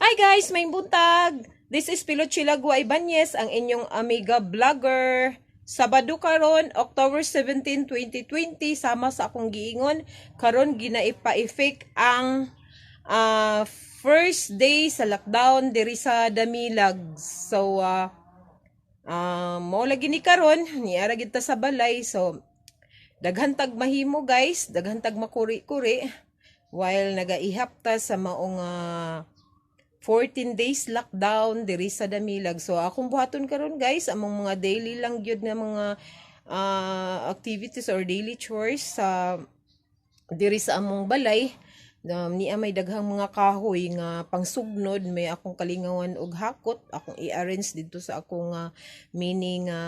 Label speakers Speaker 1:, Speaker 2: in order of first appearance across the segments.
Speaker 1: Hi guys, may buntag. This is Pilo Chilagua Ibanez, ang inyong amiga vlogger. Sabado karon, October 17, 2020, sama sa akong giingon, karon ginaipa-effect ang first day sa lockdown diri sa Damilag. So mao lagi ni karon, niara gid ta sa balay. So daghan tag mahimo, guys, daghan tag makuri-kuri while nagaihap ta sa maong 14 days lockdown diri sa Damilag. So akong buhaton karon, guys, among mga daily lang gyud nga mga activities or daily chores sa diri sa among balay. Niya may daghang mga kahoy nga pangsugnod, may akong kalingawan og hakot, akong i-arrange dito sa akong mini nga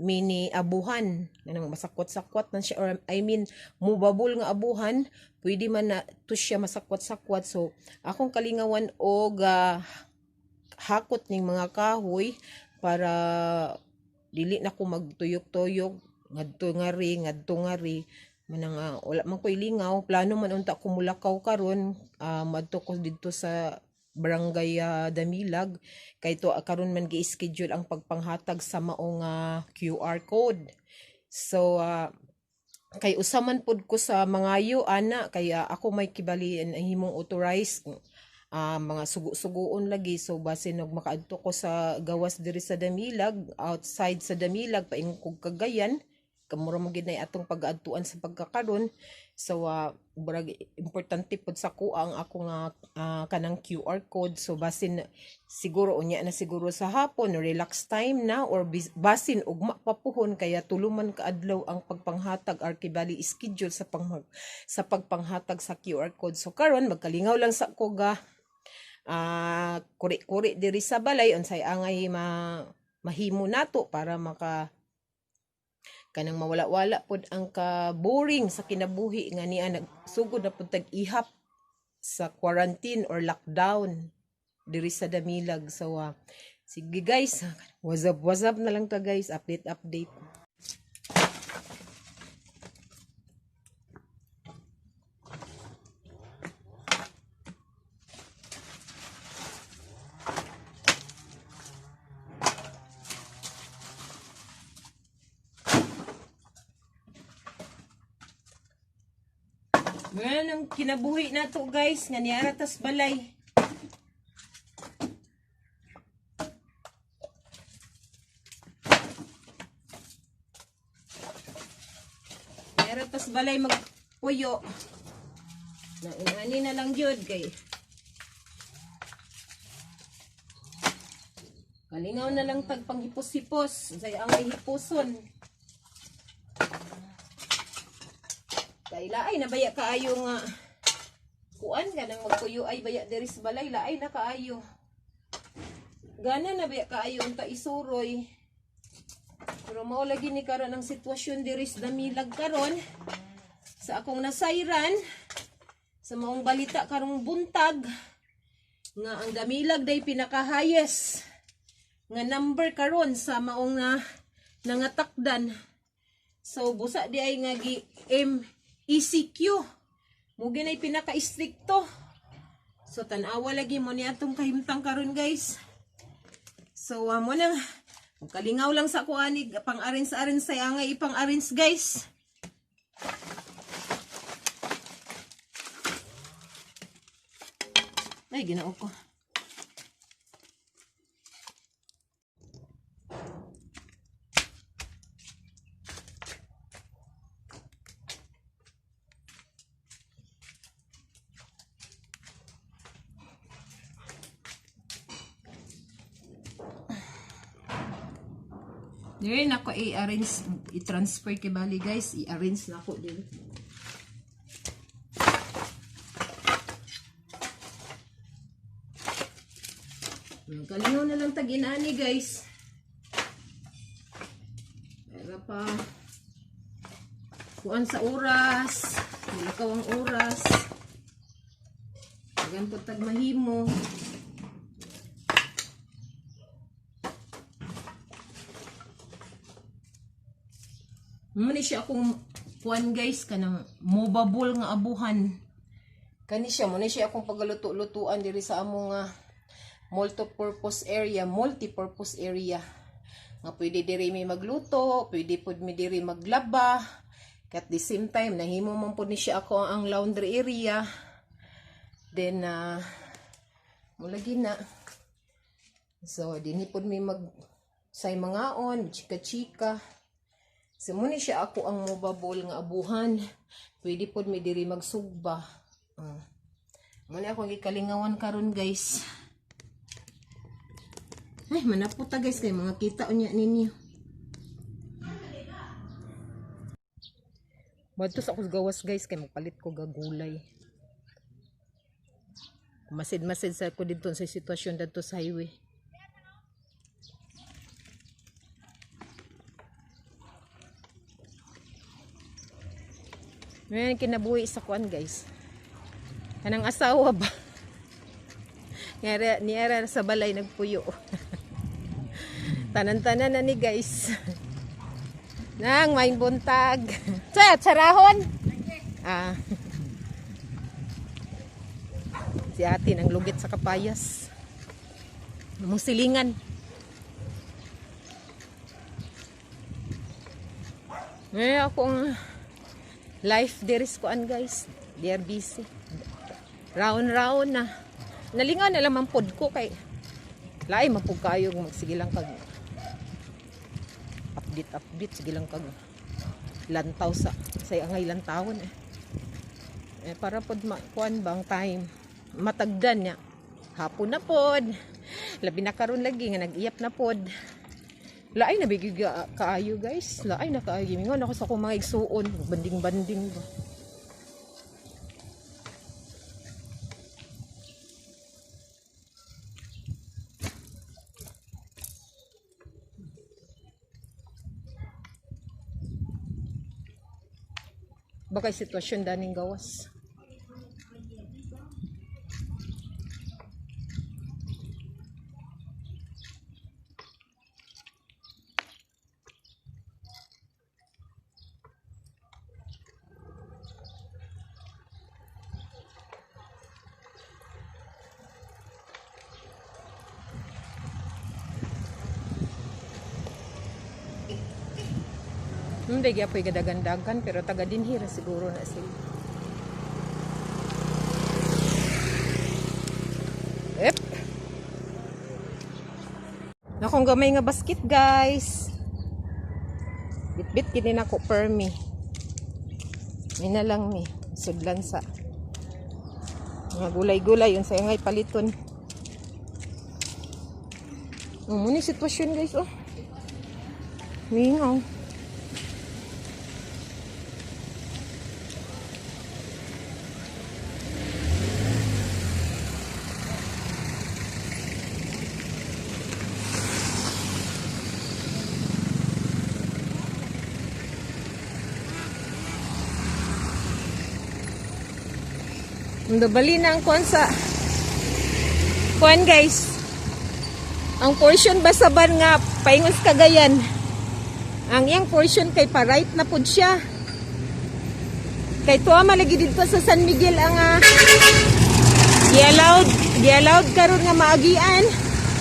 Speaker 1: mini abuhan, kanang masakwat-sakwat na siya, or I mean movable nga abuhan, pwede man na to siya masakwat-sakwat. So akong kalingawan og hakot ning mga kahoy para dili na ko magtuyok-tuyok ngadto ngari ngadto ngari manang wala man ko'y lingaw. Plano man unta ko mulakaw karon, madto ko didto sa barangay Damilag kay to karon man gi-schedule ang pagpanghatag sa maong QR code. So kay usa man pud ko sa mangayo ana, kaya ako may kibalian ang himong authorized mga sugo-sugoon lagi. So basin og makaadto ko sa gawas diri sa Damilag, outside sa Damilag, paingon kog Cagayan, kamura mo gid nay atong pag-adtuan sa pagkakaron. So murag importante pud sa ko ang ako nga kanang QR code. So basin siguro unya na siguro sa hapon, relax time na, or basin ugma pa puhon, kaya tuluman ka adlaw ang pagpanghatag or kibali schedule sa pagpanghatag sa QR code. So karon magkalingaw lang sa ko ga kuri-kuri diri sa balay, unsay angay mahimo nato para maka kanang mawala-wala pod ang ka-boring sa kinabuhi nga niya nagsugod na pud tag ihap sa quarantine or lockdown diri sa Damilag. So sige guys, what's up, what's up na lang ta, guys, update, update. Ngayon ang kinabuhi na to, guys, nga niara tas balay. Niara tas balay magpuyo. Na inani na lang gyud kay kalingaw na lang tag panghipos-hipos. Unsay ang hipuson. Kay laay na baya kaayo nga kuan kanang magpuyo ay baya diri sa balay, laay na kaayo. Gana na baya kaayo unta isuroy. Pero mao lagi ni karon ang sitwasyon diri sa Damilag karon sa akong nasayran sa maong balita karong buntag nga ang Damilag day pinaka highest nga number karon sa maong na nangatakdan. So busa di ay nga gi M ECQ. Mo ginay pinaka-stricto. So tan-awa lagi mo ni atong kahimtang karon, guys. So mo nang kalingaw lang sa kuanig pang-arrange-arrange sa angay ipang-arrange, guys. Ay, ginoo ko. Dire na ko i-arrange, i-transfer kay bali, guys, i-arrange na ko din. Kalingaw na lang tag-inani, guys. Para pa kuan sa oras, mulakaw ang oras. Dagan po tag mahimo. Muna siya akong kuan, guys, kanang movable nga abuhan. Kani siya mo na siya akong pagaluto-lutuan diri sa among multi-purpose area. Nga pwede diri mi magluto, pwede pud mi diri maglaba. At the same time, nahimo man pud ni siya ako ang laundry area. Then, mulagi na. So, dinhi pud mi mag say mangaon, chika-chika. So, mao ni siya ako ang movable nga abuhan. Pwede pud mi diri magsugba. Mao ni akong gikalingawan karon, guys. Ay, manaputa, guys, kay mga kita unya ninyo. Madto sa ako gawas, guys, kay magpalit ko gagulay. Masid-masid sa ko dito sa sitwasyon dito sa highway. Ngayon kinabuhi sa kuan, guys. Kanang asawa ba? Ngara niara sa balay nagpuyo. Tanan-tanan na ni, guys. Nang maayong buntag. Sa tsarahon. Ah. Si ate nang lugit sa kapayas. Mong silingan. Ngayon ako ang life there is kuan, guys. They are busy. Round round na. Nalingaw na lang man pod ko kay lain man pud kayo magsige lang kag update update, sige lang kag lantaw sa angay lantawon eh. Eh para pod kuan bang time matagdan niya. Hapon na pod. Labi na karon lagi nga nag-iyap na pod. Laay na bigig kaayo, guys. Laay na kaayo. Mingon ako sa akong mga igsuon. Banding-banding ba. Baka sitwasyon daning gawas. Hindi gyapon gadagandagan pero taga dinhi ra siguro na sila. Ep. Nakong gamay nga basket, guys. Bitbit kini nako permi. Mi na lang mi sudlan sa mga gulay-gulay yun sa ngay paliton. Oh, mao sitwasyon, guys, oh. Mingaw. Bali na ang kuan sa kuan, guys. Ang portion ba sa van nga paingon sa Cagayan. Ang iyang portion kay pa right na pud siya. Kay tuwa malagi didto sa San Miguel ang gi-allowed karon nga maagian.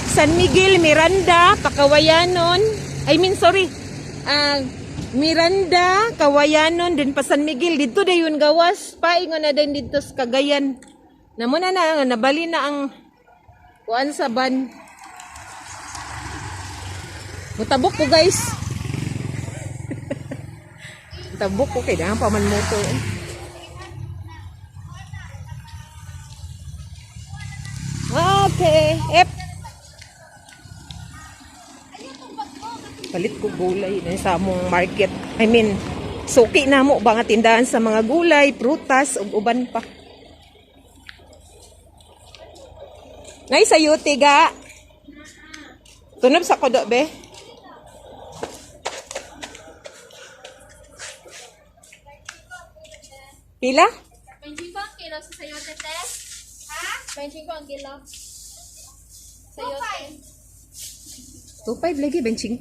Speaker 1: San Miguel, Miranda, Pakawayanon. I mean, sorry. Miranda, Kawayanon, din pa San Miguel didto dayon gawas. Paingon na din didto sa Cagayan. Namo na na nabali na ang kuan sa van. Mutabok ko, guys. Mutabok ko kay daan pa man motor. Eh. Okay. Ep. Palit ko gulay na sa among market. I mean, suki na mo ba nga tindahan sa mga gulay, prutas, ug uban pa. Nay sayuti ga. Tunob sa kodo be. Pila?
Speaker 2: 25 ang kilo sa sayote, te? Ha? 25 ang kilo. Sayote.
Speaker 1: 2.5 lagi, 25.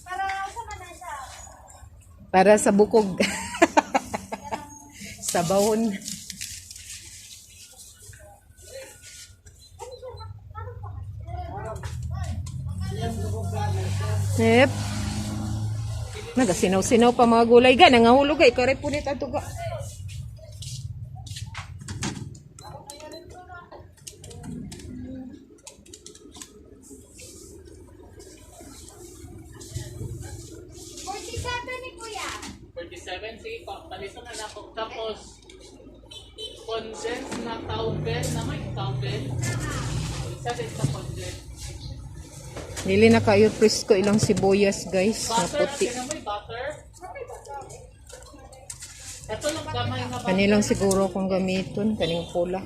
Speaker 2: Para sa manasa.
Speaker 1: Para sa bukog. Sabawon. Yep. Nagasinaw-sinaw pa mga gulay ga. Nangahulog ga. Ikaw rin punit ato ga.
Speaker 2: 47 ni Kuya.
Speaker 3: 47, sige, palito na na ako. Tapos, condense na cowbell na may cowbell. Isa din sa condense.
Speaker 1: Dili na kayo presko ilang sibuyas, guys. Na
Speaker 3: Butter,
Speaker 1: puti.
Speaker 3: ate na may butter. Ito lang gamay nga butter.
Speaker 1: Kanilang siguro akong gamiton. Kaning pula.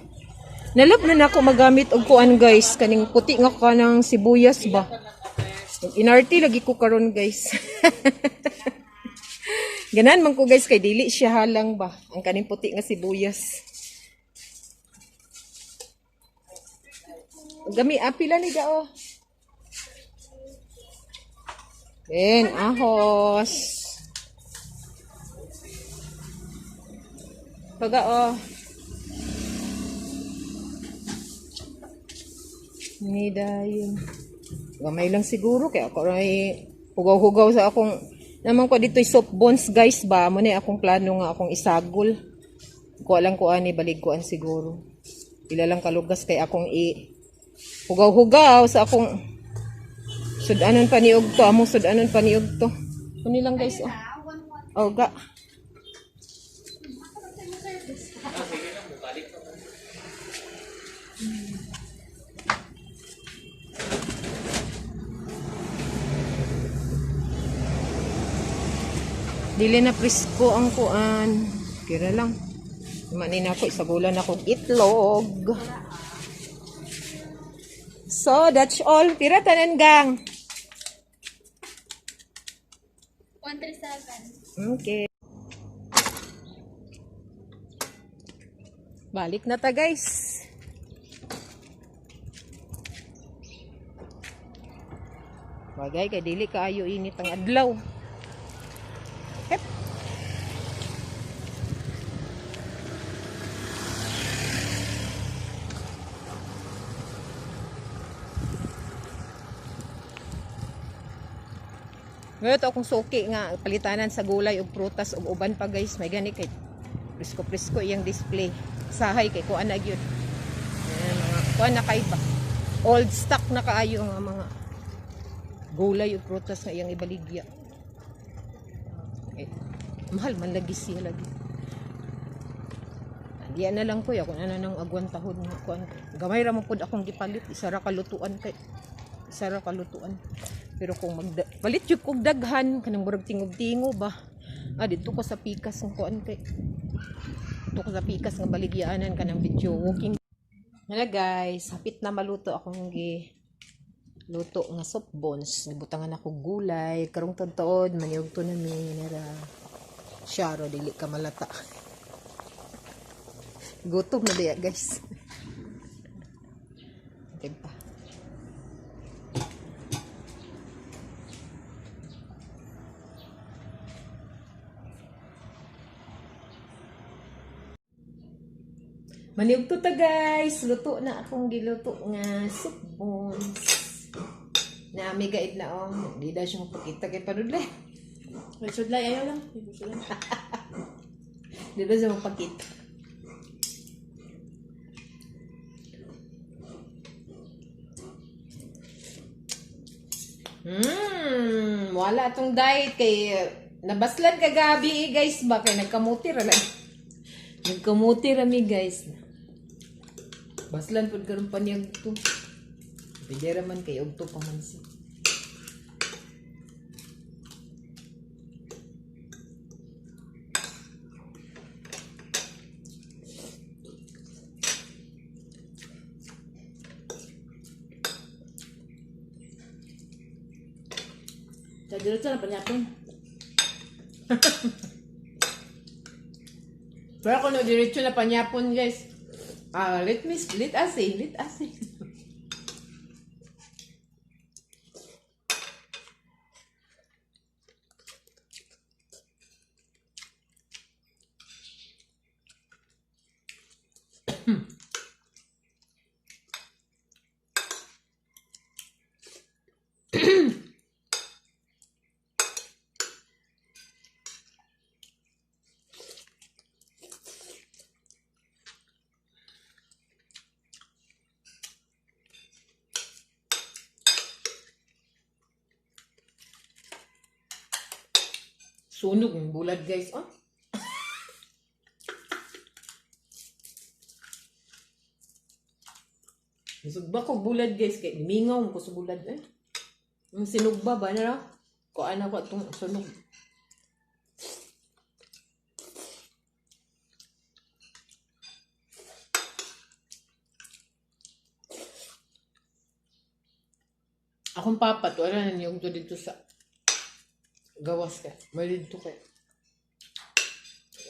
Speaker 1: Nalab na nako magamit og kuan, guys. Kaning puti nga kanang sibuyas ba. Inarte lagi ko karon, guys. Ganan man ko, guys, kay dili siya halang ba ang kaning puti nga sibuyas. Gami apila ni ga oh. Then ahos. Paga oh. Ni dayon. Gamay lang siguro kay ako ay hugaw-hugaw sa akong naman ko dito soap bones, guys, ba mo na akong plano nga akong isagol. Kuha lang ko ani baligkuan siguro. Ila lang kalugas kay akong i hugaw-hugaw sa akong sudanon pa ni to among sudanon pa ni to. Kuni lang, guys, oh. Oh ga. Dili na presko ang kuan. Kira lang. Manin ako, isagulan ako itlog. So, that's all. Pira tanan gang.
Speaker 2: 137.
Speaker 1: Okay. Balik na ta, guys. Bagay kay dili kaayo init ang adlaw. Hep. Ngayon to akong suki nga palitanan sa gulay ug prutas ug uban pa, guys. May gani kay presko-presko iyang display. Sahay kay kuan na gyud. Ayan, mga kuan na kay ba. Old stock na kaayo nga mga gulay ug prutas nga iyang ibaligya. Eh, mahal man lagi siya lagi. Diyan na lang ko ya kung ano nang agwantahon nga kuan. Gamay ra man pud akong gipalit, isa ra kalutuan kay isa ra kalutuan. Pero kung magda palit jud kog daghan kanang murag tingog-tingo ba. Ah, didto ko sa pikas ng kuan kay didto ko sa pikas nga baligyaanan kanang video walking. Hala guys, hapit na maluto akong gi luto nga soup bones. Gibutangan ako gulay, karong taod maniyog to na mi nara. Syaro dili ka malata. Gutom na diya, guys. Okay pa. Maniugto ta, guys. Luto na akong giluto nga soup bones. Na may gait na oh. Di daw siya mapakita kay panudlay.
Speaker 4: May sudlay, ayaw lang. May sudlay.
Speaker 1: Di daw siya mapakita. Wala atong diet kay nabaslan kagabi eh, guys ba kay nagkamuti ra lang. Nagkamuti ra mi, guys. Baslan pud karon panyag to. Pwede ra man kay ugto pa man siya.
Speaker 4: Sa diretso na panyapon.
Speaker 1: Pero kung no, diretso na panyapon, guys. Ah, let us see, let us see. Sunog ang bulad, guys, oh. Sugba ko bulad, guys, kay mingaw ko sa bulad eh. Ang sinugba ba na ra? Kuan ako atong sunog. Akong papa to ara na niyog to dito sa gawas kay. May dito kay.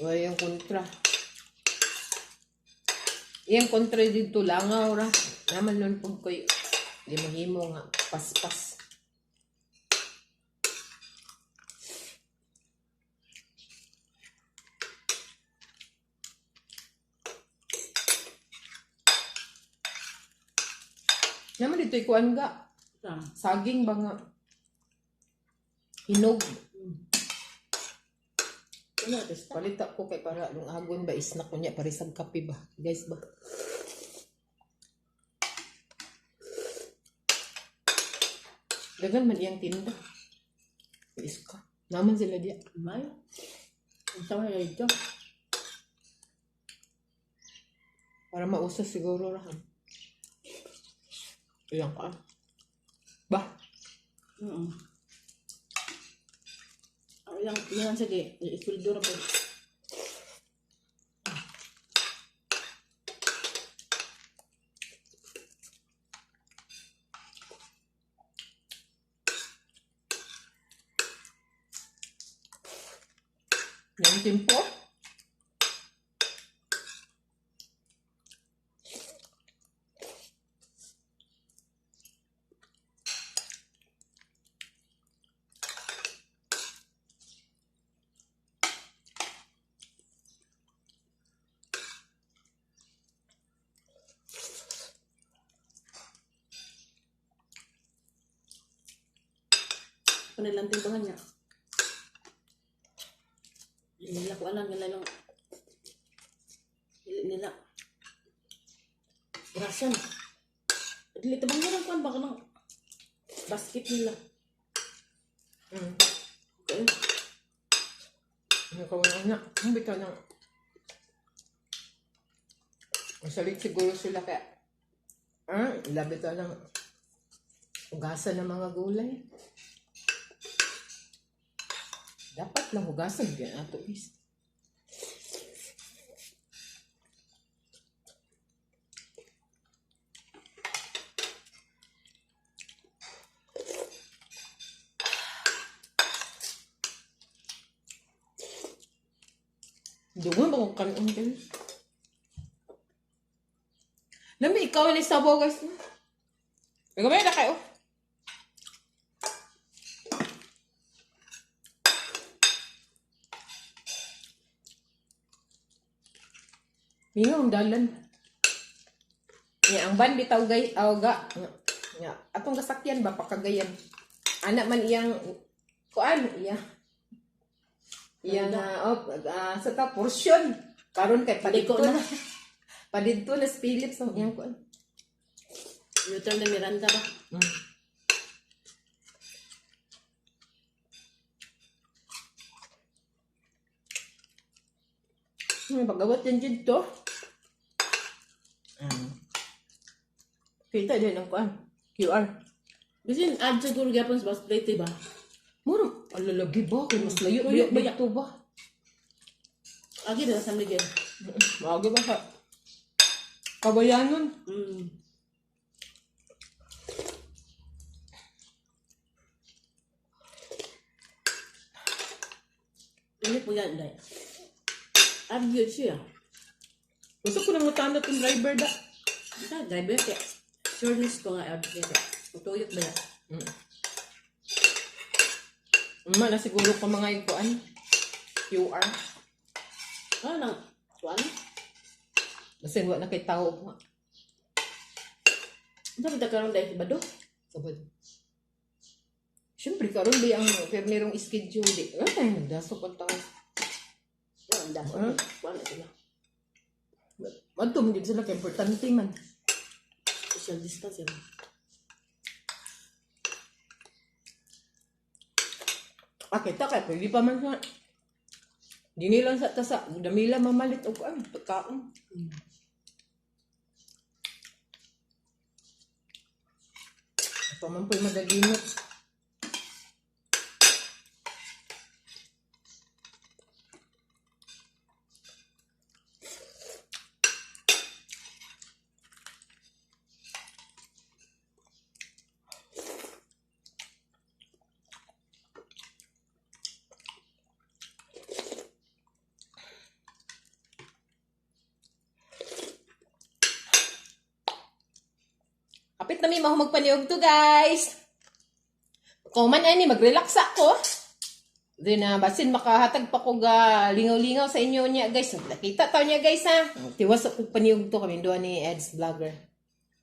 Speaker 1: Wala yung kontra. Iyang kontra dito langaw ra. Naman nun pag ko'y di mahimo nga paspas. Naman dito ikuan ga.
Speaker 4: Ah.
Speaker 1: Saging ba nga? Hinog.
Speaker 4: Ano, testa.
Speaker 1: Palita ko kay para lungagon ba isna ko niya parisag kape ba guys ba. Dagan man iyang tinda. Iska. Naman sila diya.
Speaker 4: May. Ang sama na dito.
Speaker 1: Para mausa siguro ra. Iyang ka. Ba?
Speaker 4: Ang ilang, ilang sige, isuldo ra po.
Speaker 1: Yang timpo?
Speaker 4: Panilang timbangan niya. Nila ko alam, nila lang. Nila, nila. Rasan. Dili tabang nga lang kuan baka lang basket nila. Okay.
Speaker 1: Ano ka wala na. Ang bitaw ng... Masalit siguro sila kaya... Ah, labi to ng hugasan ng mga gulay. Dapat lang hugasan din ato guys. Dungon ba kung kanon guys? Lami, ikaw ni sabaw guys. Gamay na kayo. Mingaw ang dalan. Nga ang ban bitaw gay awga. Nga atong gasakyan ba pakagayan. Ana man iyang kuan iya. Iya na oh, sa ta porsyon. Karon kay
Speaker 4: Paliko
Speaker 1: padidto
Speaker 4: na.
Speaker 1: na. Padidto na sa Philips ang iyang kuan.
Speaker 4: U-turn na Miranda ba?
Speaker 1: May pagawat yan dito. Kita din ang kuan. QR.
Speaker 4: Bisin add siguro gyapon sa bus plate ba?
Speaker 1: Muro, alalagi ba? Kay mas layo
Speaker 4: Layo
Speaker 1: ba
Speaker 4: ba?
Speaker 1: dito ba?
Speaker 4: Agi na sa Miguel.
Speaker 1: Maagi ba ka? Kabayanon.
Speaker 4: Hindi po yan, dai. Add yun siya.
Speaker 1: Gusto ko nang mutanda tong driver da.
Speaker 4: Sa driver kay sureness ko nga add siya. Utuyok ba yan?
Speaker 1: Ma na siguro ko mga ikuan. QR.
Speaker 4: Ah, nang kuan?
Speaker 1: Basin wa na kay tao nga.
Speaker 4: Ang sabi karon dahil Sabado.
Speaker 1: Sabado. Siyempre, karon ba ang permirong schedule di. Ay, dasok ang tao.
Speaker 4: Wala ang daso.
Speaker 1: Hmm?
Speaker 4: Wala sila.
Speaker 1: Madto man gid sila kay importante man.
Speaker 4: Social distance yun.
Speaker 1: Ah, kita kay pwede pa man sa Dini lang sa tasa, damila mamalit og ang pagkaon. Pa man po'y magalimot. Kapit na mi mahumagpaniog to, guys. Kung man ani magrelax ako. Then basin makahatag pa ko ga lingaw-lingaw sa inyo niya, guys. Nakita taw niya, guys, ha. Tiwas ako paniog to kami duha ni Eds Vlogger.